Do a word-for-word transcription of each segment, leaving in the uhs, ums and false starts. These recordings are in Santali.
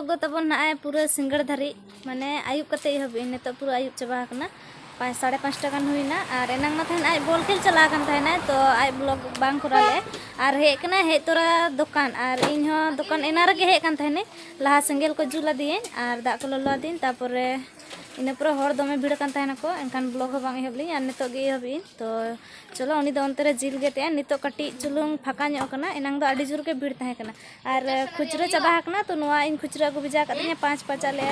ᱫᱚ ᱛᱟᱵᱚᱱ ᱱᱟᱜᱼᱟᱭ ᱯᱩᱨᱟᱹ ᱥᱤᱸᱜᱟᱹᱲ ᱫᱷᱟᱹᱨᱤᱡ, ᱢᱟᱱᱮ ᱟᱹᱭᱩᱵ ᱠᱟᱛᱮ ᱮᱦᱚᱵ ᱮᱱ, ᱱᱤᱛᱚᱜ ᱯᱩᱨᱟᱹ ᱟᱹᱭᱩᱵ ᱪᱟᱵᱟ ᱟᱠᱟᱱᱟ, ᱯᱟᱸᱪ, ᱥᱟᱲᱮ ᱯᱟᱸᱪᱴᱟ ᱜᱟᱱ ᱦᱩᱭᱱᱟ᱾ ᱟᱨ ᱮᱱᱟᱝ ᱢᱟ ᱛᱟᱦᱮᱱ ᱟᱡ ᱵᱚᱞ ᱠᱷᱮᱞ ᱪᱟᱞᱟᱣ ᱟᱠᱟᱱ ᱛᱟᱦᱮᱱᱟᱭ, ᱛᱚ ᱟᱡ ᱵᱞᱚᱜ ᱵᱟᱝ ᱠᱚᱨᱟᱣ ᱞᱮᱫᱼᱟᱭ᱾ ᱟᱨ ᱦᱮᱡ ᱠᱟᱱᱟᱭ, ᱦᱮᱡ ᱛᱚᱨᱟ ᱫᱚᱠᱟᱱ, ᱟᱨ ᱤᱧ ᱦᱚᱸ ᱫᱚᱠᱟᱱ ᱮᱱᱟᱝ ᱨᱮᱜᱮ ᱦᱮᱡ ᱠᱟᱱ ᱛᱟᱦᱮᱱᱟᱹᱧ, ᱞᱟᱦᱟ ᱥᱮᱸᱜᱮᱞ ᱠᱚ ᱡᱩᱞ ᱟᱫᱤᱭᱟᱹᱧ ᱟᱨ ᱫᱟᱜ ᱠᱚ ᱞᱚᱞᱚ ᱟᱫᱤᱧ, ᱛᱟᱯᱚᱨᱮ ᱤᱱᱟᱹ ᱯᱚᱨᱮ ᱦᱚᱲ ᱫᱚᱢᱮ ᱵᱷᱤᱲ ᱟᱠᱟᱱ ᱛᱟᱦᱮᱱᱟᱠᱚ, ᱮᱱᱠᱷᱟᱱ ᱵᱞᱚᱜ ᱦᱚᱸ ᱵᱟᱝ ᱮᱦᱚᱵ ᱞᱮᱫᱟᱹᱧ ᱟᱨ ᱱᱤᱛᱚᱜ ᱜᱮ ᱮᱦᱚᱵ ᱮᱫᱟᱹᱧ᱾ ᱛᱚ ᱪᱚᱞᱚ, ᱩᱱᱤ ᱫᱚ ᱚᱱᱛᱮ ᱨᱮ ᱡᱤᱞ ᱜᱮᱫ ᱮᱫᱟᱭ, ᱱᱤᱛᱚᱜ ᱠᱟᱹᱴᱤᱡ ᱪᱩᱞᱩᱝ ᱯᱷᱟᱸᱠᱟ ᱧᱚᱜ ᱟᱠᱟᱱᱟ, ᱮᱱᱟᱝ ᱫᱚ ᱟᱹᱰᱤ ᱡᱳᱨ ᱜᱮ ᱵᱷᱤᱲ ᱛᱟᱦᱮᱸ ᱠᱟᱱᱟ᱾ ᱟᱨ ᱠᱷᱩᱪᱨᱟᱹ ᱪᱟᱵᱟ ᱟᱠᱟᱱᱟ, ᱛᱚ ᱱᱚᱣᱟ ᱤᱧ ᱠᱷᱩᱪᱨᱟᱹ ᱟᱹᱜᱩ ᱵᱷᱮᱡᱟ ᱟᱠᱟᱫ ᱛᱤᱧᱟᱹ, ᱯᱟᱸᱪ ᱯᱟᱸᱪᱟᱜ ᱞᱮ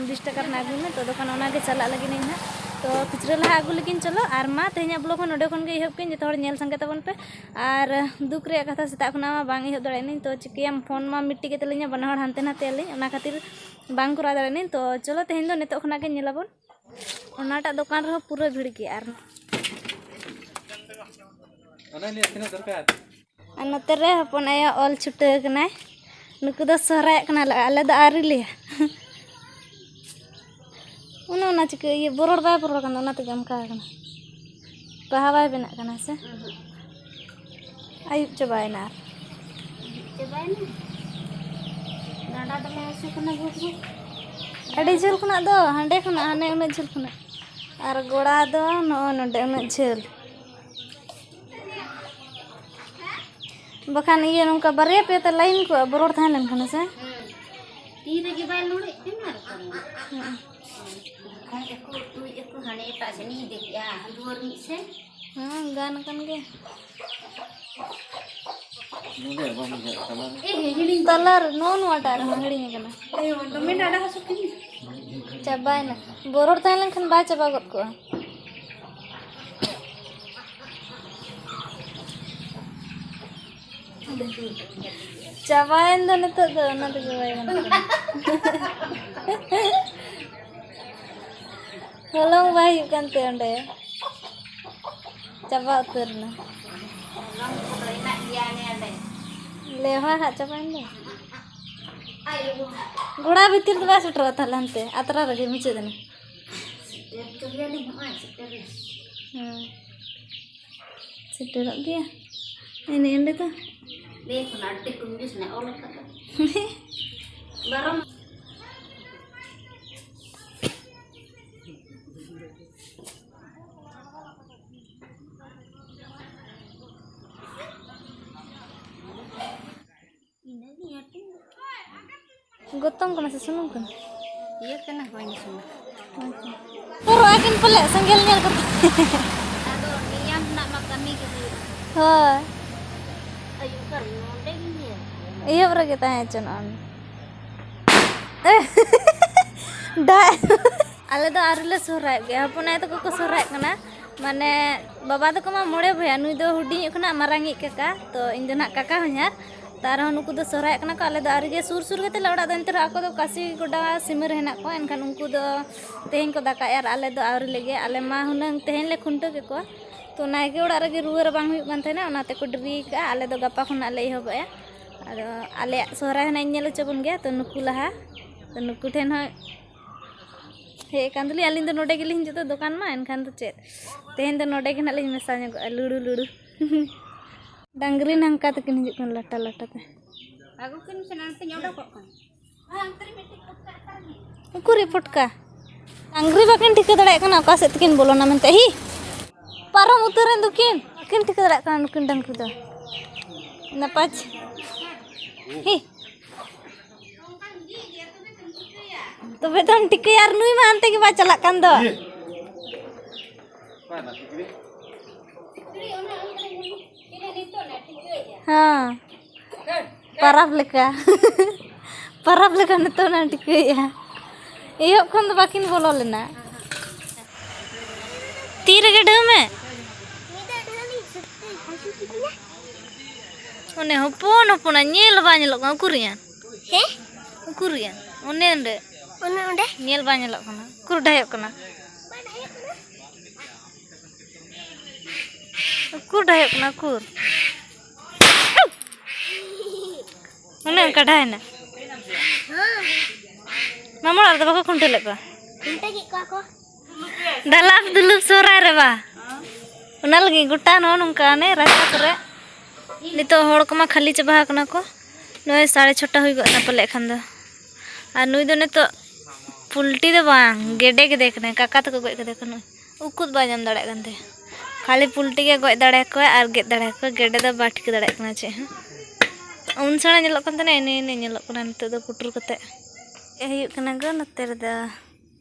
ᱵᱤᱥ ᱴᱟᱠᱟ ᱨᱮᱱᱟᱜ ᱟᱹᱜᱩᱭ ᱢᱮ, ᱛᱚ ᱫᱚᱠᱟᱱ ᱚᱱᱟᱜᱮ ᱪᱟᱞᱟᱜ ᱞᱟᱹᱜᱤᱫ ᱤᱧ ᱦᱟᱸᱜ᱾ ᱛᱚ ᱠᱷᱩᱪᱨᱟᱹ ᱞᱟᱦᱟ ᱟᱹᱜᱩ ᱞᱟᱹᱜᱤᱫ ᱪᱚᱞᱚ, ᱟᱨ ᱢᱟ ᱛᱮᱦᱮᱧᱟᱜ ᱵᱞᱚᱜ ᱦᱚᱸ ᱱᱚᱰᱮ ᱠᱷᱚᱱ ᱜᱮ ᱮᱦᱚᱵ ᱠᱟᱹᱧ, ᱡᱚᱛᱚ ᱦᱚᱲ ᱧᱮᱞ ᱥᱟᱸᱜᱮ ᱛᱟᱵᱚᱱ ᱯᱮ᱾ ᱟᱨ ᱫᱩᱠ ᱨᱮᱭᱟᱜ ᱠᱟᱛᱷᱟ, ᱥᱮᱛᱟᱜ ᱠᱷᱚᱱᱟᱜ ᱢᱟ ᱵᱟᱝ ᱮᱦᱚᱵ ᱫᱟᱲᱮᱭᱟᱜ ᱱᱟᱹᱧ, ᱛᱚ ᱪᱤᱠᱟᱹᱭᱟᱢ, ᱯᱷᱳᱱ ᱢᱟ ᱢᱤᱫᱴᱤᱡ ᱜᱮ ᱛᱟᱹᱞᱤᱧᱟ, ᱵᱟᱱᱟ ᱦᱚᱲ ᱦᱟᱱᱛᱮ ᱱᱟᱛᱮ ᱟᱹᱞᱤᱧ, ᱚᱱᱟ ᱠᱷᱟᱹᱛᱤᱨ ᱵᱟᱝ ᱠᱚᱨᱟᱣ ᱫᱟᱲᱮᱭᱟᱜ ᱱᱟᱹᱧ᱾ ᱛᱚ ᱪᱚᱞᱚ, ᱛᱮᱦᱮᱧ ᱫᱚ ᱱᱤᱛᱚᱜ ᱠᱷᱚᱱᱟᱜ ᱜᱮ ᱧᱮᱞᱟᱵᱚᱱ᱾ ᱚᱱᱟᱴᱟᱜ ᱫᱚᱠᱟᱱ ᱨᱮᱦᱚᱸ ᱯᱩᱨᱟᱹ ᱵᱷᱤᱲ ᱜᱮᱭᱟ᱾ ᱟᱨ ᱚᱱᱟ ᱱᱤᱭᱟᱹ ᱛᱤᱱᱟᱹᱜ ᱫᱚᱨᱠᱟᱨ? ᱟᱨ ᱱᱚᱛᱮ ᱨᱮ ᱦᱚᱯᱚᱱ ᱟᱭᱳ ᱚᱞ ᱪᱷᱩᱴᱟᱹᱣ ᱠᱟᱱᱟᱭ᱾ ᱱᱩᱠᱩ ᱫᱚ ᱥᱚᱦᱨᱟᱭᱚᱜ ᱠᱟᱱᱟ ᱞᱮ, ᱟᱞᱮ ᱫᱚ ᱟᱹᱣᱨᱤ ᱞᱮᱭᱟ᱾ ᱚᱱᱮ ᱚᱱᱟ ᱪᱤᱠᱟᱹ ᱤᱭᱟᱹ ᱵᱚᱨᱚᱲ ᱵᱟᱭ ᱵᱚᱨᱚᱲ ᱠᱟᱱᱟ, ᱚᱱᱟ ᱛᱮᱜᱮ ᱚᱱᱠᱟ ᱠᱟᱱᱟ᱾ ᱵᱟᱦᱟ ᱵᱟᱭ ᱵᱮᱱᱟᱜ ᱠᱟᱱᱟ ᱥᱮ? ᱟᱹᱭᱩᱵ ᱪᱟᱵᱟᱭᱮᱱᱟ ᱟᱨ ᱪᱟᱵᱟᱭᱮᱱᱟ᱾ ᱰᱟᱸᱰᱟ ᱫᱚᱢᱮ ᱦᱟᱹᱥᱩ ᱠᱟᱱᱟ ᱵᱷᱩᱠ ᱵᱷᱩᱠ᱾ ᱟᱹᱰᱤ ᱡᱷᱟᱹᱞ ᱠᱷᱚᱱᱟᱜ ᱫᱚ, ᱦᱟᱸᱰᱮ ᱠᱷᱚᱱᱟᱜ, ᱦᱟᱱᱮ ᱩᱱᱟᱹᱜ ᱡᱷᱟᱹᱞ ᱠᱷᱚᱱᱟᱜ᱾ ᱟᱨ ᱜᱚᱲᱟ ᱫᱚ ᱱᱚᱜᱼᱚᱭ ᱱᱚᱰᱮ ᱩᱱᱟᱹᱜ ᱡᱷᱟᱹᱞ᱾ ᱵᱟᱠᱷᱟᱱ ᱤᱭᱟᱹ ᱱᱚᱝᱠᱟ ᱵᱟᱨᱭᱟ ᱯᱮᱭᱟ ᱛᱮ ᱞᱟᱭᱤᱱ ᱠᱚᱜᱼᱟ, ᱵᱚᱨᱚᱲ ᱛᱟᱦᱮᱸ ᱞᱮᱱᱠᱷᱟᱱ ᱦᱮᱸ ᱥᱮ? ᱦᱩᱸ᱾ ᱛᱤ ᱨᱮᱜᱮ ᱵᱟᱭ ᱞᱩᱲᱮᱫ ᱠᱟᱱᱟ ᱟᱨ ᱠᱟᱹᱢᱤ᱾ ᱦᱩᱸ᱾ ᱠᱷᱚᱡ ᱟᱠᱚ, ᱩᱛᱩᱭ ᱟᱠᱚ, ᱦᱟᱱᱮ ᱮᱴᱟᱜ ᱥᱮᱱ ᱤᱧ ᱤᱫᱤ ᱠᱮᱜᱼᱟ, ᱫᱩᱣᱟᱹᱨ ᱢᱤᱫ ᱥᱮᱱ᱾ ᱦᱮᱸ, ᱜᱟᱱ ᱟᱠᱟᱱ ᱜᱮ᱾ ᱱᱚᱰᱮ ᱵᱟᱢ ᱵᱩᱡᱷᱟᱹᱣ ᱠᱟᱱᱟ᱾ ᱮ, ᱦᱤᱲᱤᱧ᱾ ᱛᱟᱞᱟ ᱨᱮ, ᱱᱚᱜᱼᱚ ᱱᱚᱣᱟᱴᱟᱜ ᱨᱮᱦᱚᱸ ᱦᱤᱲᱤᱧ ᱟᱠᱟᱱᱟ᱾ ᱮ, ᱫᱚᱢᱮ ᱰᱟᱸᱰᱟ ᱦᱟᱹᱥᱩ ᱠᱤᱫᱤᱧᱟ᱾ ᱪᱟᱵᱟᱭᱮᱱᱟ᱾ ᱵᱚᱨᱚᱲ ᱛᱟᱦᱮᱸ ᱞᱮᱱᱠᱷᱟᱱ ᱵᱟᱭ ᱪᱟᱵᱟ ᱜᱚᱫ ᱠᱚᱜᱼᱟ᱾ ᱪᱟᱵᱟᱭᱮᱱ ᱫᱚ ᱱᱤᱛᱚᱜ ᱫᱚ, ᱚᱱᱟ ᱛᱮᱜᱮ ᱵᱟᱭ ᱜᱟᱱᱚᱜ ᱠᱟᱱᱟ᱾ ᱦᱚᱞᱚᱝ ᱵᱟᱭ ᱦᱩᱭᱩᱜ ᱠᱟᱱ ᱛᱮ ᱚᱸᱰᱮ ᱪᱟᱵᱟ ᱩᱛᱟᱹᱨ ᱮᱱᱟ᱾ ᱦᱚᱞᱚᱝ ᱠᱚᱫᱚ ᱦᱮᱱᱟᱜ ᱜᱮᱭᱟ ᱚᱱᱮ ᱚᱸᱰᱮ᱾ ᱞᱮᱣᱦᱟ ᱦᱟᱸᱜ ᱪᱟᱵᱟᱭᱮᱱ ᱫᱚ᱾ ᱟᱭᱳ᱾ ᱜᱚᱲᱟ ᱵᱷᱤᱛᱤᱨ ᱫᱚ ᱵᱟᱭ ᱥᱮᱴᱮᱨᱚᱜᱼᱟ ᱛᱟᱦᱞᱮ, ᱦᱟᱱᱛᱮ ᱟᱛᱨᱟ ᱨᱮᱜᱮ ᱢᱩᱪᱟᱹᱫ ᱮᱱᱟ᱾ ᱥᱮᱴᱮᱨ ᱦᱚᱪᱚ ᱜᱮᱭᱟᱞᱤᱧ, ᱦᱚᱸᱜᱼᱚᱭ ᱥᱮᱴᱮᱨ ᱮᱱᱟ᱾ ᱦᱮᱸ᱾ ᱥᱮᱴᱮᱨᱚᱜ ᱜᱮᱭᱟ᱾ ᱮᱱᱮ ᱮᱸᱰᱮ ᱫᱚ᱾ ᱞᱟᱹᱭ ᱠᱷᱚᱱ ᱟᱹᱰᱤ ᱠᱚᱢ ᱜᱮ ᱥᱟᱱᱟᱭᱟ, ᱚᱞ ᱟᱠᱟᱫ ᱫᱚ᱾ ᱵᱟᱨᱚ ᱢᱟ-, ᱜᱚᱛᱚᱢ ᱠᱟᱱᱟ ᱥᱮ ᱥᱩᱱᱩᱢ ᱠᱟᱱᱟ? ᱤᱭᱟᱹ ᱠᱟᱱᱟ, ᱦᱳᱭ, ᱥᱩᱱᱩᱢ᱾ ᱦᱳᱭ ᱛᱚ᱾ ᱛᱚ ᱨᱚᱜ ᱟᱹᱠᱤᱱ ᱯᱟᱞᱮ ᱥᱮᱸᱜᱮᱞ ᱧᱮᱞ ᱠᱟᱛᱮ᱾ ᱟᱫᱚ ᱱᱤᱭᱟᱢ ᱨᱮᱱᱟᱜ ᱢᱟ ᱠᱟᱹᱢᱤ ᱜᱮ ᱦᱩᱭᱩᱜᱼᱟ᱾ ᱦᱳᱭ᱾ ᱟᱭᱩᱵ ᱠᱟᱨ ᱱᱚᱰᱮ ᱜᱤᱧ ᱧᱮᱞ ᱠᱚᱣᱟ᱾ ᱮᱦᱚᱵ ᱨᱮᱜᱮ ᱛᱟᱦᱮᱸ ᱦᱚᱪᱚᱱᱚᱜ ᱟᱢ᱾ ᱰᱟᱭ-, ᱟᱞᱮ ᱫᱚ ᱟᱹᱣᱨᱤ ᱞᱮ ᱥᱚᱦᱨᱟᱭᱚᱜ ᱜᱮᱭᱟ, ᱦᱚᱯᱚᱱ ᱟᱭᱳ ᱛᱟᱠᱚ ᱠᱚ ᱥᱚᱦᱨᱟᱭᱚᱜ ᱠᱟᱱᱟ᱾ ᱢᱟᱱᱮ ᱵᱟᱵᱟ ᱛᱟᱠᱚ ᱢᱟ ᱢᱚᱬᱮ ᱵᱚᱭᱦᱟ, ᱱᱩᱭ ᱫᱚ ᱦᱩᱰᱤᱧᱤᱡ ᱠᱷᱚᱱᱟᱜ ᱢᱟᱨᱟᱝᱤᱡ ᱠᱟᱠᱟ, ᱛᱚ ᱤᱧ ᱫᱚ ᱱᱟᱜ ᱠᱟᱠᱟ ᱦᱚᱧᱦᱟᱨ᱾ ᱛᱚ ᱟᱨᱦᱚᱸ ᱱᱩᱠᱩ ᱫᱚ ᱥᱚᱦᱨᱟᱭᱚᱜ ᱠᱟᱱᱟ ᱠᱚ, ᱟᱞᱮ ᱫᱚ ᱟᱹᱣᱨᱤ ᱜᱮ, ᱥᱩᱨ ᱥᱩᱨ ᱜᱮᱛᱟᱞᱮ ᱚᱲᱟᱜ ᱫᱚ, ᱮᱱᱛᱮ ᱨᱮᱦᱚᱸ ᱟᱠᱚ ᱫᱚ ᱠᱟᱹᱥᱤ ᱜᱚᱰᱟ ᱥᱤᱢᱟᱹ ᱨᱮ ᱦᱮᱱᱟᱜ ᱠᱚᱣᱟ, ᱮᱱᱠᱷᱟᱱ ᱩᱱᱠᱩ ᱫᱚ ᱛᱮᱦᱮᱧ ᱠᱚ ᱫᱟᱠᱟᱭᱟ ᱟᱨ ᱟᱞᱮ ᱫᱚ ᱟᱹᱣᱨᱤ ᱞᱮᱜᱮ, ᱟᱞᱮ ᱢᱟ ᱦᱩᱱᱟᱹᱝ ᱛᱮᱦᱮᱧ ᱞᱮ ᱠᱷᱩᱱᱴᱟᱹᱣ ᱠᱮᱠᱚᱣᱟ᱾ ᱛᱚ ᱱᱟᱭᱠᱮ ᱚᱲᱟᱜ ᱨᱮᱜᱮ ᱨᱩᱣᱟᱹᱲ ᱵᱟᱝ ᱦᱩᱭᱩᱜ ᱠᱟᱱ ᱛᱟᱦᱮᱱᱟ, ᱚᱱᱟᱛᱮ ᱠᱚ ᱰᱮᱨᱤ ᱠᱟᱜᱼᱟ, ᱟᱞᱮ ᱫᱚ ᱜᱟᱯᱟ ᱠᱷᱚᱱᱟᱜ ᱞᱮ ᱮᱦᱚᱵᱚᱜᱼᱟ᱾ ᱟᱫᱚ ᱟᱞᱮᱭᱟᱜ ᱥᱚᱦᱨᱟᱭ ᱦᱚᱸ ᱱᱟᱜ ᱤᱧ ᱧᱮᱞ ᱦᱚᱪᱚ ᱵᱚᱱ ᱜᱮᱭᱟ, ᱛᱚ ᱱᱩᱠᱩ ᱞᱟᱦᱟ, ᱛᱚ ᱱᱩᱠᱩ ᱴᱷᱮᱱ ᱦᱚᱸ ᱦᱮᱡ ᱟᱠᱟᱱ ᱫᱚᱞᱤᱧ, ᱟᱹᱞᱤᱧ ᱫᱚ ᱱᱚᱰᱮ ᱜᱮᱞᱤᱧ ᱦᱤᱡᱩᱜ ᱫᱚ ᱫᱚᱠᱟᱱ ᱢᱟ, ᱮᱱᱠᱷᱟᱱ ᱫᱚ ᱪᱮᱫ, ᱛᱮᱦᱮᱧ ᱫᱚ ᱱᱚᱰᱮ ᱜᱮ ᱱᱟᱜ ᱞᱤᱧ ᱢᱮᱥᱟ ᱧᱚᱜᱚᱜᱼᱟ, ᱞᱩᱲᱩ ᱞᱩᱲᱩ᱾ ᱰᱟᱝᱨᱤ ᱱᱟᱝᱠᱟ ᱛᱮᱠᱤᱱ ᱦᱤᱡᱩᱜ ᱠᱟᱱᱟ ᱞᱟᱴᱟ ᱞᱟᱴᱟ ᱛᱮ᱾ ᱟᱹᱜᱩ ᱠᱤᱱ ᱥᱮ ᱱᱟᱱᱛᱮᱧ ᱚᱰᱚᱠᱚᱜ ᱠᱟᱱᱟ᱾ ᱩᱠᱩᱨᱤᱡ ᱯᱚᱴᱠᱟ? ᱰᱟᱝᱨᱤ ᱵᱟᱹᱠᱤᱱ ᱴᱷᱤᱠᱟᱹ ᱫᱟᱲᱮᱭᱟᱜ ᱠᱟᱱᱟ ᱚᱠᱟ ᱥᱮᱫ ᱛᱮᱠᱤᱱ ᱵᱚᱞᱚᱱᱟ ᱢᱮᱱᱛᱮ᱾ ᱦᱤ! ᱯᱟᱨᱚᱢ ᱩᱛᱟᱹᱨᱮᱱ ᱫᱚᱠᱤᱱ᱾ ᱵᱟᱹᱠᱤᱱ ᱴᱷᱤᱠᱟᱹ ᱫᱟᱲᱮᱭᱟᱜ ᱠᱟᱱᱟ ᱱᱩᱠᱤᱱ ᱰᱟᱝᱨᱤ ᱫᱚ᱾ ᱱᱟᱯᱟᱪ᱾ ᱦᱤ! ᱛᱚᱵᱮ ᱫᱚᱢ ᱴᱷᱤᱠᱟᱹᱭᱟ, ᱟᱨ ᱱᱩᱭ ᱢᱟ ᱦᱟᱱᱛᱮ ᱜᱮ ᱵᱟᱭ ᱪᱟᱞᱟᱜ ᱠᱟᱱ ᱫᱚ᱾ ᱦᱮᱸ᱾ ᱯᱟᱨᱟᱵᱽ ᱞᱮᱠᱟ᱾ ᱯᱟᱨᱟᱵᱽ ᱞᱮᱠᱟ ᱱᱤᱛᱚᱜ ᱱᱟ ᱴᱷᱤᱠᱟᱹᱭᱮᱫᱼᱟ᱾ ᱮᱦᱚᱵ ᱠᱷᱚᱱ ᱫᱚ ᱵᱟᱹᱠᱤᱱ ᱵᱚᱞᱚ ᱞᱮᱱᱟ᱾ ᱛᱤ ᱨᱮᱜᱮ ᱰᱷᱟᱹᱣ ᱢᱮ᱾ ᱚᱱᱮ ᱦᱚᱯᱚᱱ ᱦᱚᱯᱚᱱᱟᱜ ᱧᱮᱞ ᱵᱟᱝ ᱧᱮᱞᱚᱜ ᱠᱟᱱᱟ, ᱩᱠᱩᱨᱤᱭᱟᱱ? ᱦᱮᱸ? ᱩᱠᱩᱨᱤᱭᱟᱱ? ᱚᱱᱮ ᱚᱸᱰᱮ᱾ ᱚᱱᱮ ᱚᱸᱰᱮ? ᱧᱮᱞ ᱵᱟᱝ ᱧᱮᱞᱚᱜ ᱠᱟᱱᱟ, ᱩᱠᱩᱨ ᱰᱷᱟᱭᱚᱜ ᱠᱟᱱᱟ᱾ ᱵᱟᱝ ᱰᱷᱟᱭᱚᱜ ᱠᱟᱱᱟ᱾ ᱩᱠᱩᱨ ᱰᱷᱟᱭᱚᱜ ᱠᱟᱱᱟ, ᱩᱠᱩᱨ? ᱚᱱᱮ ᱚᱱᱠᱟ ᱰᱷᱟᱭᱮᱱᱟ᱾ ᱦᱮᱸ᱾ ᱢᱟᱢᱟ ᱚᱲᱟᱜ ᱨᱮᱫᱚ ᱵᱟᱠᱚ ᱠᱷᱩᱱᱴᱟᱹᱣ ᱞᱮᱫ ᱠᱚᱣᱟ? ᱠᱷᱩᱱᱴᱟᱹᱣ ᱠᱮᱫ ᱠᱚᱣᱟ ᱠᱚ᱾ ᱰᱷᱟᱞᱟᱯ ᱫᱩᱞᱩᱯ ᱥᱚᱦᱨᱟᱭ ᱨᱮ ᱵᱟ᱾ ᱚᱱᱟ ᱞᱟᱹᱜᱤᱫ ᱜᱚᱴᱟ ᱱᱚᱜᱼᱚ ᱱᱚᱝᱠᱟ ᱦᱟᱱᱮ ᱨᱟᱪᱟ ᱠᱚᱨᱮ᱾ ᱱᱤᱛᱚᱜ ᱦᱚᱲ ᱠᱚᱢᱟ ᱠᱷᱟᱹᱞᱤ ᱪᱟᱵᱟ ᱟᱠᱟᱱᱟ ᱠᱚ᱾ ᱱᱚᱜᱼᱚᱭ ᱥᱟᱲᱮ ᱪᱷᱚᱴᱟ ᱦᱩᱭ ᱜᱚᱫ ᱮᱱᱟ ᱯᱟᱞᱮᱫ ᱠᱷᱟᱱ ᱫᱚ᱾ ᱟᱨ ᱱᱩᱭ ᱫᱚ ᱱᱤᱛᱚᱜ ᱯᱩᱞᱴᱤ ᱫᱚ ᱵᱟᱝ, ᱜᱮᱰᱮ ᱜᱮᱫᱮ ᱠᱟᱱᱟᱭ, ᱠᱟᱠᱟ ᱛᱟᱠᱚ ᱜᱚᱡ ᱠᱟᱫᱮ ᱠᱟᱱᱟ᱾ ᱩᱠᱩᱫ ᱵᱟᱭ ᱧᱟᱢ ᱫᱟᱲᱮᱭᱟᱜ ᱠᱟᱱ ᱛᱟᱭᱟ᱾ ᱠᱷᱟᱹᱞᱤ ᱯᱩᱞᱴᱤ ᱜᱮ ᱜᱚᱡ ᱫᱟᱲᱮᱭᱟᱠᱚᱣᱟ ᱟᱨ ᱜᱮᱫ ᱫᱟᱲᱮᱭᱟᱠᱚᱣᱟ, ᱜᱮᱰᱮ ᱫᱚ ᱵᱟᱭ ᱴᱷᱤᱠᱟᱹ ᱫᱟᱲᱮᱭᱟᱜ ᱠᱟᱱᱟ ᱪᱮᱫ ᱦᱚᱸ᱾ ᱩᱱ ᱥᱮᱬᱟ ᱧᱮᱞᱚᱜ ᱠᱟᱱ ᱛᱟᱦᱮᱱᱟ, ᱤᱱᱟᱹ ᱤᱱᱟᱹ ᱧᱮᱞᱚᱜ ᱠᱟᱱᱟ ᱱᱤᱛᱚᱜ ᱫᱚ ᱯᱩᱴᱩᱨ ᱠᱟᱛᱮ᱾ ᱪᱮᱫ ᱦᱩᱭᱩᱜ ᱠᱟᱱᱟ ᱜᱚ ᱱᱚᱛᱮ ᱨᱮᱫᱚ?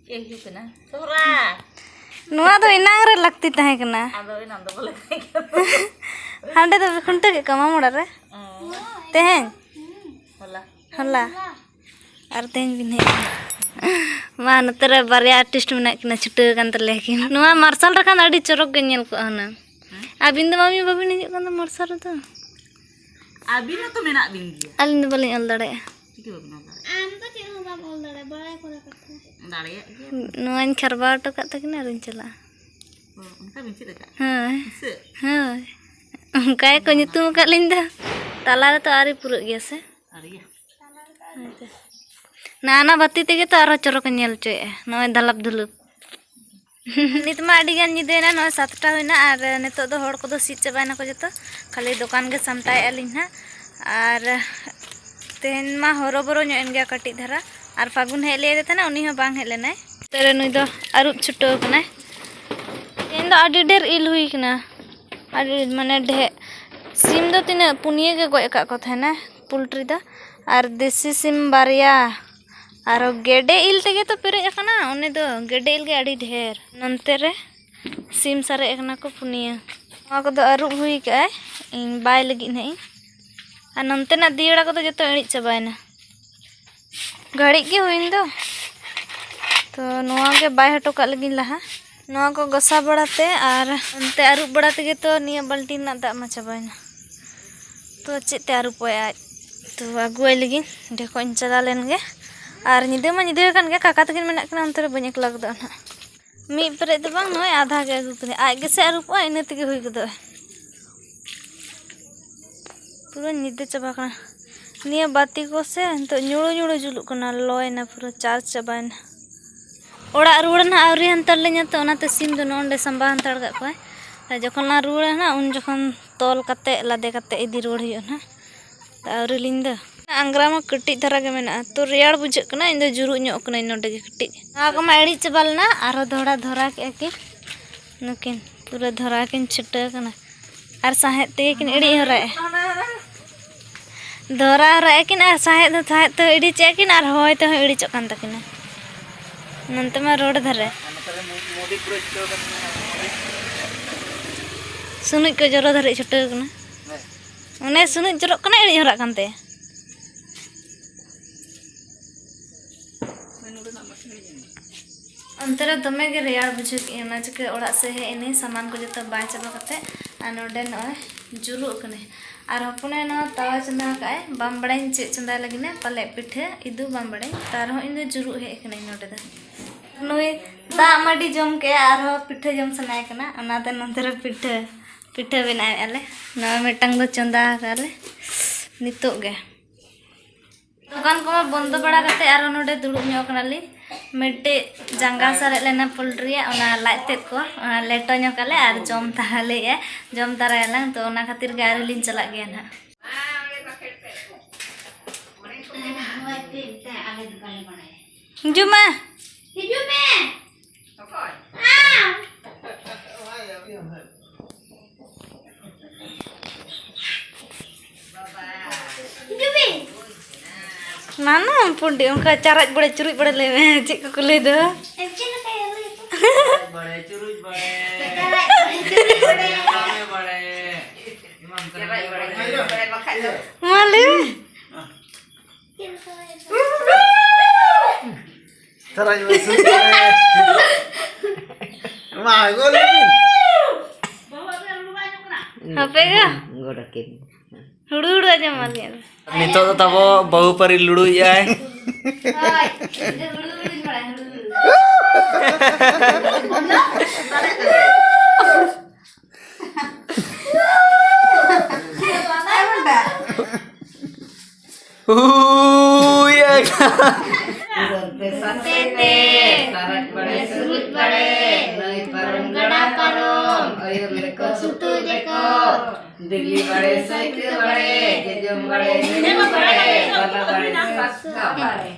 ᱪᱮᱫ ᱦᱩᱭᱩᱜ ᱠᱟᱱᱟ? ᱥᱚᱦᱨᱟᱭ᱾ ᱱᱚᱣᱟ ᱫᱚ ᱮᱱᱟᱝ ᱨᱮ ᱞᱟᱹᱠᱛᱤ ᱛᱟᱦᱮᱸ ᱠᱟᱱᱟ᱾ ᱟᱫᱚ ᱮᱱᱟᱝ ᱫᱚ ᱵᱚᱞᱮ ᱛᱟᱦᱮᱸ ᱠᱟᱱᱟ᱾ ᱦᱟᱸᱰᱮ ᱫᱚ ᱠᱷᱩᱱᱴᱟᱹᱣ ᱠᱮᱫ ᱠᱚᱣᱟ ᱢᱟᱢᱚ ᱚᱲᱟᱜ ᱨᱮ? ᱚ᱾ ᱛᱮᱦᱮᱧ? ᱦᱚᱞᱟ᱾ ᱦᱚᱞᱟ᱾ ᱟᱨ ᱛᱮᱦᱮᱧ ᱵᱤᱱ ᱦᱮᱡ ᱮᱱᱟ᱾ ᱢᱟ, ᱱᱚᱛᱮ ᱨᱮ ᱵᱟᱨᱭᱟ artist ᱢᱮᱱᱟᱜ ᱠᱤᱱᱟ, ᱪᱷᱩᱴᱟᱹᱣ ᱟᱠᱟᱱ ᱛᱟᱞᱮᱭᱟ ᱠᱤᱱ᱾ ᱱᱚᱣᱟ ᱢᱟᱨᱥᱟᱞ ᱨᱮᱠᱷᱟᱱ ᱟᱹᱰᱤ ᱪᱚᱨᱚᱠ ᱜᱮ ᱧᱮᱞ ᱠᱚᱜᱼᱟ ᱦᱩᱱᱟᱹᱝ᱾ ᱦᱮᱸ? ᱟᱹᱵᱤᱱ ᱫᱚ ᱢᱟᱢᱤ ᱵᱟᱹᱵᱤᱱ ᱦᱤᱡᱩᱜ ᱠᱟᱱ ᱫᱚ ᱢᱟᱨᱥᱟᱞ ᱨᱮᱫᱚ? ᱟᱹᱵᱤᱱ ᱦᱚᱸᱛᱚ ᱢᱮᱱᱟᱜ ᱵᱤᱱ ᱜᱮᱭᱟ᱾ ᱟᱹᱞᱤᱧ ᱫᱚ ᱵᱟᱹᱞᱤᱧ ᱚᱞ ᱫᱟᱲᱮᱭᱟᱜᱼᱟ᱾ ᱪᱤᱠᱟᱹ ᱵᱟᱹᱵᱤᱱ ᱚᱞ ᱫᱟᱲᱮᱭᱟᱜᱼᱟ? ᱟᱢ ᱫᱚ ᱪᱮᱫ ᱦᱚᱸ ᱵᱟᱢ ᱚᱞ ᱫᱟᱲᱮᱭᱟᱜᱼᱟ, ᱵᱟᱲᱟᱭ ᱠᱚᱨᱟ ᱠᱟᱛᱷᱟ᱾ ᱫᱟᱲᱮᱭᱟᱜ ᱜᱮᱭᱟ᱾ ᱱᱚᱣᱟᱧ ᱠᱷᱟᱨᱵᱟᱣ ᱦᱚᱴᱚ ᱠᱟᱜ ᱛᱟᱹᱠᱤᱱᱟ ᱟᱨᱤᱧ ᱪᱟᱞᱟᱜᱼᱟ᱾ ᱚ, ᱚᱱᱠᱟ ᱵᱤᱱ ᱪᱮᱫ ᱟᱠᱟᱫ? ᱦᱳᱭ᱾ ᱦᱤᱥᱟᱹ? ᱦᱳᱭ᱾ ᱚᱱᱠᱟ ᱜᱮᱠᱚ ᱧᱩᱛᱩᱢ ᱟᱠᱟᱫ ᱞᱤᱧ ᱫᱚ᱾ ᱛᱟᱞᱟ ᱨᱮᱛᱚ ᱟᱹᱣᱨᱤ ᱯᱩᱨᱟᱹᱜ ᱜᱮᱭᱟ ᱥᱮ? ᱟᱹᱣᱨᱤᱭᱟ᱾ ᱦᱳᱭ ᱛᱚ᱾ ᱱᱟ ᱱᱟ ᱵᱟᱹᱛᱤ ᱛᱮᱜᱮ ᱛᱚ ᱟᱨᱦᱚᱸ ᱪᱚᱨᱚᱠᱮ ᱧᱮᱞ ᱦᱚᱪᱚᱭᱮᱫᱼᱟ, ᱱᱚᱜᱼᱚᱭ ᱫᱟᱞᱟᱯ ᱫᱩᱞᱩᱯ᱾ ᱱᱤᱛ ᱢᱟ ᱟᱹᱰᱤ ᱜᱟᱱ ᱧᱤᱫᱟᱹᱭᱮᱱᱟ, ᱱᱚᱜᱼᱚᱭ ᱥᱟᱛᱴᱟ ᱦᱩᱭᱱᱟ ᱟᱨ ᱱᱤᱛᱚᱜ ᱫᱚ ᱦᱚᱲ ᱠᱚᱫᱚ ᱥᱤᱫ ᱪᱟᱵᱟᱭᱮᱱᱟ ᱠᱚ ᱡᱚᱛᱚ, ᱠᱷᱟᱹᱞᱤ ᱫᱚᱠᱟᱱ ᱜᱮ ᱥᱟᱢᱴᱟᱣᱮᱫᱼᱟ ᱞᱤᱧ ᱱᱟᱦᱟᱜ᱾ ᱟᱨ ᱛᱮᱦᱮᱧ ᱢᱟ ᱦᱚᱨᱚᱵᱚᱨᱚ ᱧᱚᱜ ᱮᱱ ᱜᱮᱭᱟ ᱠᱟᱹᱴᱤᱡ ᱫᱷᱟᱨᱟ, ᱟᱨ ᱯᱷᱟᱹᱜᱩᱱ ᱦᱮᱡ ᱞᱟᱹᱭᱟᱫᱮ ᱛᱟᱦᱮᱱᱟ, ᱩᱱᱤ ᱦᱚᱸ ᱵᱟᱝ ᱦᱮᱡ ᱞᱮᱱᱟᱭ᱾ ᱱᱚᱛᱮ ᱨᱮ ᱱᱩᱭ ᱫᱚ ᱟᱹᱨᱩᱵ ᱪᱷᱩᱴᱟᱹᱣ ᱠᱟᱱᱟᱭ᱾ ᱛᱮᱦᱮᱧ ᱫᱚ ᱟᱹᱰᱤ ᱰᱷᱮᱨ ᱤᱞ ᱦᱩᱭ ᱠᱟᱱᱟ, ᱟᱹᱰᱤ ᱢᱟᱱᱮ ᱰᱷᱮᱨ᱾ ᱥᱤᱢ ᱫᱚ ᱛᱤᱱᱟᱹᱜ ᱯᱩᱱᱭᱟᱹ ᱜᱮ ᱜᱚᱡ ᱟᱠᱟᱫ ᱠᱚ ᱛᱟᱦᱮᱱᱟ ᱯᱳᱞᱴᱨᱤ ᱫᱚ, ᱟᱨ ᱫᱮᱥᱤ ᱥᱤᱢ ᱵᱟᱨᱭᱟ᱾ ᱟᱨᱚ ᱜᱮᱰᱮ ᱤᱞ ᱛᱮᱜᱮ ᱛᱚ ᱯᱮᱨᱮᱡ ᱟᱠᱟᱱᱟ, ᱚᱱᱮ ᱫᱚ ᱜᱮᱰᱮ ᱤᱞ ᱜᱮ ᱟᱹᱰᱤ ᱰᱷᱮᱨ᱾ ᱱᱚᱱᱛᱮ ᱨᱮ ᱥᱤᱢ ᱥᱟᱨᱮᱡ ᱟᱠᱟᱱᱟ ᱠᱚ ᱯᱩᱱᱭᱟᱹ᱾ ᱱᱚᱣᱟ ᱠᱚᱫᱚ ᱟᱹᱨᱩᱵ ᱦᱩᱭ ᱠᱟᱜᱼᱟᱭ, ᱤᱧ ᱵᱟᱭ ᱞᱟᱹᱜᱤᱫ ᱱᱟᱦᱟᱜ ᱤᱧ᱾ ᱟᱨ ᱱᱚᱱᱛᱮᱱᱟᱜ ᱫᱤᱭᱟᱹᱲᱟ ᱠᱚᱫᱚ ᱡᱚᱛᱚ ᱤᱬᱤᱡ ᱪᱟᱵᱟᱭᱮᱱᱟ, ᱜᱷᱟᱹᱲᱤᱡ ᱜᱮ ᱦᱩᱭᱮᱱ ᱫᱚ᱾ ᱛᱚ ᱱᱚᱣᱟ ᱜᱮ ᱵᱟᱭ ᱦᱚᱴᱚ ᱠᱟᱜ ᱞᱟᱹᱜᱤᱫ ᱞᱟᱦᱟ᱾ ᱱᱚᱣᱟ ᱠᱚ ᱜᱚᱥᱟ ᱵᱟᱲᱟᱛᱮ ᱟᱨ ᱚᱱᱛᱮ ᱟᱹᱨᱩᱵ ᱵᱟᱲᱟ ᱛᱮᱜᱮ ᱛᱚ ᱱᱤᱭᱟᱹ ᱵᱟᱹᱞᱴᱤᱱ ᱨᱮᱱᱟᱜ ᱫᱟᱜ ᱢᱟ ᱪᱟᱵᱟᱭᱮᱱᱟ᱾ ᱛᱚ ᱪᱮᱫ ᱛᱮ ᱟᱹᱨᱩᱵᱚᱜᱼᱟᱭ ᱟᱡ? ᱛᱚ ᱟᱹᱜᱩᱣᱟᱭ ᱞᱟᱹᱜᱤᱫ ᱰᱷᱮᱠᱚᱡ ᱤᱧ ᱪᱟᱞᱟᱣ ᱞᱮᱱ ᱜᱮ᱾ ᱟᱨ ᱧᱤᱫᱟᱹ ᱢᱟ ᱧᱤᱫᱟᱹ ᱟᱠᱟᱱ ᱜᱮ, ᱠᱟᱠᱟ ᱛᱟᱹᱠᱤᱱ ᱢᱮᱱᱟᱜ ᱠᱤᱱᱟ, ᱚᱱᱛᱮ ᱨᱮ ᱵᱟᱹᱧ ᱮᱠᱞᱟ ᱜᱚᱫᱚᱜᱼᱟ ᱱᱟᱦᱟᱜ᱾ ᱢᱤᱫ ᱯᱮᱨᱮᱡ ᱫᱚ ᱵᱟᱝ, ᱱᱚᱜᱼᱚᱭ ᱟᱫᱷᱟ ᱜᱮ ᱟᱹᱜᱩ ᱠᱟᱫᱟᱹᱧ, ᱟᱡ ᱜᱮᱥᱮ ᱟᱹᱨᱩᱵᱚᱜᱼᱟ, ᱤᱱᱟᱹ ᱛᱮᱜᱮ ᱦᱩᱭ ᱜᱚᱫᱚᱜᱼᱟ᱾ ᱯᱩᱨᱟᱹ ᱧᱤᱫᱟᱹ ᱪᱟᱵᱟ ᱠᱟᱱᱟ᱾ ᱱᱤᱭᱟᱹ ᱵᱟᱹᱛᱤ ᱠᱚ ᱥᱮ ᱱᱤᱛᱚᱜ ᱧᱩᱲᱩ ᱧᱩᱲᱩ ᱡᱩᱞᱩᱜ ᱠᱟᱱᱟ, ᱞᱚᱭᱮᱱᱟ, ᱯᱩᱨᱟᱹ ᱪᱟᱨᱡᱽ ᱪᱟᱵᱟᱭᱮᱱᱟ᱾ ᱚᱲᱟᱜ ᱨᱩᱣᱟᱹᱲ ᱱᱟᱦᱟᱜ ᱟᱹᱣᱨᱤ ᱦᱟᱱᱛᱟᱲ ᱞᱤᱧᱟ, ᱛᱚ ᱚᱱᱟᱛᱮ ᱥᱤᱢ ᱫᱚ ᱱᱚᱜᱼᱚ ᱱᱚᱸᱰᱮ ᱥᱟᱢᱵᱟᱣ ᱦᱟᱱᱛᱟᱲ ᱠᱟᱜ ᱠᱚᱣᱟᱭ᱾ ᱟᱨ ᱡᱚᱠᱷᱚᱱ ᱞᱟᱝ ᱨᱩᱣᱟᱹᱲᱟ ᱱᱟᱦᱟᱜ, ᱩᱱ ᱡᱚᱠᱷᱚᱱ ᱛᱚᱞ ᱠᱟᱛᱮ ᱞᱟᱫᱮ ᱠᱟᱛᱮ ᱤᱫᱤ ᱨᱩᱣᱟᱹᱲ ᱦᱩᱭᱩᱜᱼᱟ ᱱᱟᱦᱟᱜ᱾ ᱟᱹᱣᱨᱤ ᱞᱤᱧ ᱫᱚ᱾ ᱟᱝᱜᱽᱨᱟ ᱢᱟ ᱠᱟᱹᱴᱤᱡ ᱫᱷᱟᱨᱟ ᱜᱮ ᱢᱮᱱᱟᱜᱼᱟ, ᱛᱚ ᱨᱮᱭᱟᱲ ᱵᱩᱡᱷᱟᱹᱜ ᱠᱟᱱᱟ, ᱤᱧ ᱫᱚ ᱡᱩᱨᱩᱜ ᱧᱚᱜ ᱠᱟᱹᱱᱟᱹᱧ ᱱᱚᱸᱰᱮ ᱜᱮ ᱠᱟᱹᱴᱤᱡ᱾ ᱱᱚᱣᱟ ᱠᱚᱢᱟ ᱤᱬᱤᱡ ᱪᱟᱵᱟ ᱞᱮᱱᱟ, ᱟᱨᱦᱚᱸ ᱫᱚᱦᱲᱟ ᱫᱷᱚᱨᱟ ᱠᱮᱜᱼᱟ ᱠᱤᱱ ᱱᱩᱠᱤᱱ, ᱯᱩᱨᱟᱹ ᱫᱷᱚᱨᱟ ᱠᱤᱱ ᱪᱷᱩᱴᱟᱹᱣ ᱠᱟᱱᱟ᱾ ᱟᱨ ᱥᱟᱦᱮᱫ ᱛᱮᱜᱮ ᱠᱤᱱ ᱤᱬᱤᱡ ᱦᱚᱨᱟᱭᱮᱜᱼᱟ᱾ ᱫᱷᱚᱨᱟᱣ ᱨᱟᱜ ᱟᱹᱠᱤᱱ ᱟᱨ ᱥᱟᱦᱮᱫ ᱦᱚᱸ ᱥᱟᱦᱮᱫ ᱛᱮᱦᱚᱸ ᱤᱲᱤᱡᱮᱜ ᱟᱹᱠᱤᱱ ᱟᱨ ᱦᱚᱭ ᱛᱮᱦᱚᱸ ᱤᱲᱤᱡᱚᱜ ᱠᱟᱱ ᱛᱟᱹᱠᱤᱱᱟ᱾ ᱱᱚᱱᱛᱮ ᱢᱟ ᱨᱳᱰ ᱫᱷᱟᱨᱮ᱾ ᱥᱩᱱᱩᱡ ᱠᱚ ᱡᱚᱨᱚ ᱫᱷᱟᱹᱨᱤᱡ ᱪᱷᱩᱴᱟᱹᱣ ᱠᱟᱱᱟ᱾ ᱚᱱᱮ ᱥᱩᱱᱩᱡ ᱡᱚᱨᱚᱜ ᱠᱟᱱᱟ, ᱤᱲᱤᱡ ᱦᱚᱨᱟᱜ ᱠᱟᱱ ᱛᱟᱭᱟ᱾ ᱚᱱᱛᱮ ᱨᱮ ᱫᱚᱢᱮ ᱜᱮ ᱨᱮᱭᱟᱲ ᱵᱩᱡᱷᱟᱹᱣ ᱠᱮᱜᱼᱟᱹᱧ, ᱚᱱᱟ ᱪᱤᱠᱟᱹ ᱚᱲᱟᱜ ᱥᱮᱫ ᱦᱮᱡ ᱮᱱᱟᱹᱧ, ᱥᱟᱢᱟᱱ ᱠᱚ ᱡᱚᱛᱚ ᱵᱟᱭ ᱪᱟᱵᱟ ᱠᱟᱛᱮ, ᱟᱨ ᱱᱚᱰᱮ ᱱᱚᱜᱼᱚᱭ ᱡᱩᱨᱩᱜ ᱠᱟᱱᱟᱭ᱾ ᱟᱨ ᱦᱚᱯᱚᱱᱮ ᱱᱚᱣᱟ ᱛᱟᱣᱟ ᱪᱚᱸᱫᱟ ᱟᱠᱟᱫ ᱟᱭ, ᱵᱟᱝ ᱵᱟᱲᱟᱭᱟᱹᱧ ᱪᱮᱫ ᱪᱚᱸᱫᱟᱭ ᱞᱟᱹᱜᱤᱫ ᱮ, ᱯᱟᱞᱮᱫ ᱯᱤᱴᱷᱟᱹ, ᱤᱫᱩ ᱵᱟᱝ ᱵᱟᱲᱟᱭᱟᱹᱧ, ᱛᱟᱨ ᱨᱮᱦᱚᱸ ᱤᱧ ᱫᱚ ᱡᱩᱨᱩᱜ ᱦᱮᱡ ᱠᱟᱹᱱᱟᱹᱧ ᱱᱚᱰᱮ ᱫᱚ᱾ ᱱᱩᱭ ᱫᱟᱜ ᱢᱟᱹᱰᱤ ᱡᱚᱢ ᱠᱮᱜᱼᱟ, ᱟᱨᱦᱚᱸ ᱯᱤᱴᱷᱟᱹ ᱡᱚᱢ ᱥᱟᱱᱟᱭᱮ ᱠᱟᱱᱟ, ᱚᱱᱟᱛᱮ ᱱᱚᱱᱛᱮ ᱨᱮ ᱯᱤᱴᱷᱟᱹ, ᱯᱤᱴᱷᱟᱹ ᱵᱮᱱᱟᱣᱮᱫᱼᱟ ᱞᱮ᱾ ᱱᱚᱣᱟ ᱢᱤᱫᱴᱟᱝ ᱫᱚ ᱪᱚᱸᱫᱟ ᱟᱠᱟᱫᱼᱟ ᱞᱮ ᱱᱤᱛᱚᱜ ᱜᱮ᱾ ᱫᱚᱠᱟᱱ ᱠᱚᱢᱟ ᱵᱚᱱᱫᱚ ᱵᱟᱲᱟ ᱠᱟᱛᱮ ᱟᱨᱦᱚᱸ ᱱᱚᱰᱮ ᱫᱩᱲᱩᱵ ᱧᱚᱜ ᱠᱟᱱᱟᱞᱤᱧ᱾ ᱢᱤᱫᱴᱮᱡ ᱡᱟᱸᱜᱟ ᱥᱟᱨᱮᱡ ᱞᱮᱱᱟ ᱯᱳᱞᱴᱨᱤᱭᱟᱜ, ᱚᱱᱟ ᱞᱟᱡ ᱛᱮᱫ ᱠᱚ, ᱚᱱᱟ ᱞᱮᱴᱚ ᱧᱚᱜ ᱟᱞᱮ ᱟᱨ ᱡᱚᱢ ᱛᱟᱦᱟ ᱞᱟᱹᱭᱮᱫᱼᱟ, ᱡᱚᱢ ᱛᱟᱨᱟᱭᱟᱞᱟᱝ, ᱛᱚ ᱚᱱᱟ ᱠᱷᱟᱹᱛᱤᱨ ᱜᱮ ᱟᱹᱣᱨᱤ ᱞᱤᱧ ᱪᱟᱞᱟᱜ ᱜᱮᱭᱟ ᱱᱟᱦᱟᱜ᱾ ᱦᱤᱡᱩᱜ ᱢᱮ᱾ ᱦᱤᱡᱩᱜ ᱢᱮ᱾ ᱟᱢ᱾ ᱦᱤᱡᱩᱜ ᱢᱮ᱾ ᱱᱟᱱᱟ ᱯᱩᱸᱰᱤ, ᱚᱱᱠᱟ ᱪᱟᱨᱟᱡ ᱵᱟᱲᱮ, ᱪᱩᱨᱩᱡ ᱵᱟᱲᱮ ᱞᱟᱹᱭ ᱢᱮ, ᱪᱮᱫ ᱠᱚᱠᱚ ᱞᱟᱹᱭ ᱫᱚ? ᱪᱮᱫ ᱞᱮᱠᱟ ᱞᱟᱹᱭ ᱫᱚ? ᱪᱟᱨᱟᱡ ᱵᱟᱲᱮ, ᱪᱩᱨᱩᱡ ᱵᱟᱲᱮ᱾ ᱪᱟᱨᱟᱡ ᱵᱟᱲᱮ, ᱪᱩᱨᱩᱡ ᱵᱟᱲᱮ᱾ ᱪᱟᱨᱟᱡ ᱵᱟᱲᱮ, ᱪᱩᱨᱩᱡ ᱵᱟᱲᱮ, ᱵᱟᱠᱷᱟᱡ ᱫᱚ᱾ ᱢᱟ ᱞᱟᱹᱭ ᱢᱮ᱾ ᱪᱮᱫ ᱞᱮᱠᱟ ᱞᱟᱹᱭ ᱫᱚ? ᱪᱟᱨᱟᱡ ᱵᱟᱲᱮ, ᱪᱩᱨᱩᱡ ᱵᱟᱲᱮ᱾ ᱢᱟ, ᱜᱚᱞ ᱞᱟᱹᱭ ᱢᱮ᱾ ᱦᱟᱯᱮ ᱜᱟ᱾ ᱜᱚᱰ ᱟᱹᱠᱤᱱ᱾ ᱦᱩᱲᱩ ᱦᱩᱲᱩ ᱟᱸᱡᱚᱢ ᱟᱞᱮ᱾ ᱱᱤᱛᱚᱜ ᱫᱚ ᱛᱟᱵᱚ ᱵᱟᱹᱦᱩ ᱯᱟᱹᱨᱤ ᱞᱩᱲᱩᱭᱮᱜᱼᱟᱭ᱾ ᱦᱳᱭ, ᱤᱧ ᱫᱚ ᱦᱩᱲᱩ ᱦᱩᱲᱩᱧ ᱵᱟᱲᱟᱭᱟ, ᱦᱩᱲᱩ ᱦᱩᱲᱩ᱾ ᱦᱩᱭ ᱟᱠᱟᱱ᱾ ᱥᱟᱛᱮ ᱛᱮ, ᱛᱟᱨᱟᱡ ᱵᱟᱲᱮ, ᱥᱩᱨᱩᱡ ᱵᱟᱲᱮ, ᱱᱟᱹᱭ ᱯᱟᱨᱚᱢ, ᱜᱟᱰᱟ ᱯᱟᱨᱚᱢ, ᱟᱹᱭᱩᱨ ᱞᱮᱠᱚ ᱥᱩᱛᱩᱡ ᱞᱮᱠᱚ, ᱫᱤᱞᱤ ᱵᱟᱲᱮ, ᱥᱟᱹᱭᱠᱟᱹ ᱵᱟᱲᱮ, ᱡᱚᱡᱚᱢ ᱵᱟᱲᱮ, ᱧᱩᱛᱩᱢ ᱵᱟᱲᱮ, ᱵᱟᱞᱟ ᱵᱟᱲᱮ, ᱥᱟᱥᱛᱟ ᱵᱟᱲᱮ᱾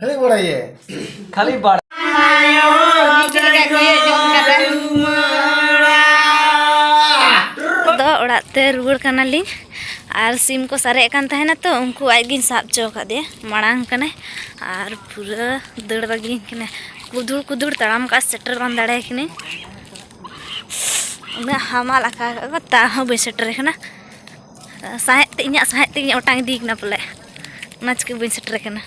ᱠᱷᱟᱹᱞᱤ ᱵᱟᱲᱮ ᱜᱮ᱾ ᱠᱷᱟᱹᱞᱤ ᱵᱟᱲᱮ᱾ ᱫᱚ ᱚᱲᱟᱜ ᱛᱮ ᱨᱩᱣᱟᱹᱲ ᱠᱟᱱᱟᱞᱤᱧ᱾ ᱟᱨ ᱥᱤᱢ ᱠᱚ ᱥᱟᱨᱮᱡ ᱠᱟᱱ ᱛᱟᱦᱮᱱᱟ ᱛᱚ, ᱩᱱᱠᱩ ᱟᱡ ᱜᱤᱧ ᱥᱟᱵ ᱦᱚᱪᱚ ᱟᱠᱟᱫᱮᱭᱟ᱾ ᱢᱟᱲᱟᱝ ᱠᱟᱱᱟᱭ ᱟᱨ ᱯᱩᱨᱟᱹ ᱫᱟᱹᱲ ᱵᱟᱹᱜᱤᱭᱟᱹᱧ ᱠᱟᱱᱟᱭ᱾ ᱠᱩᱫᱩᱲ ᱠᱩᱫᱩᱲ ᱛᱟᱲᱟᱢ ᱠᱟᱜ, ᱥᱮᱴᱮᱨ ᱵᱟᱝ ᱫᱟᱲᱮᱭᱟᱭ ᱠᱟᱹᱱᱟᱹᱧ᱾ ᱩᱱᱟᱹᱜ ᱦᱟᱢᱟᱞ ᱟᱠᱟ ᱠᱟᱜ ᱠᱚ, ᱛᱟᱣ ᱦᱚᱸ ᱵᱟᱹᱧ ᱥᱮᱴᱮᱨ ᱠᱟᱱᱟ᱾ ᱥᱟᱸᱦᱮᱫ ᱛᱮ, ᱤᱧᱟᱹᱜ ᱥᱟᱸᱦᱮᱫ ᱛᱮᱜᱤᱧ ᱚᱴᱟᱝ ᱤᱫᱤᱭ ᱠᱟᱱᱟ ᱯᱟᱞᱮ, ᱚᱱᱟ ᱪᱤᱠᱟᱹ ᱵᱟᱹᱧ ᱥᱮᱴᱮᱨ ᱠᱟᱱᱟ᱾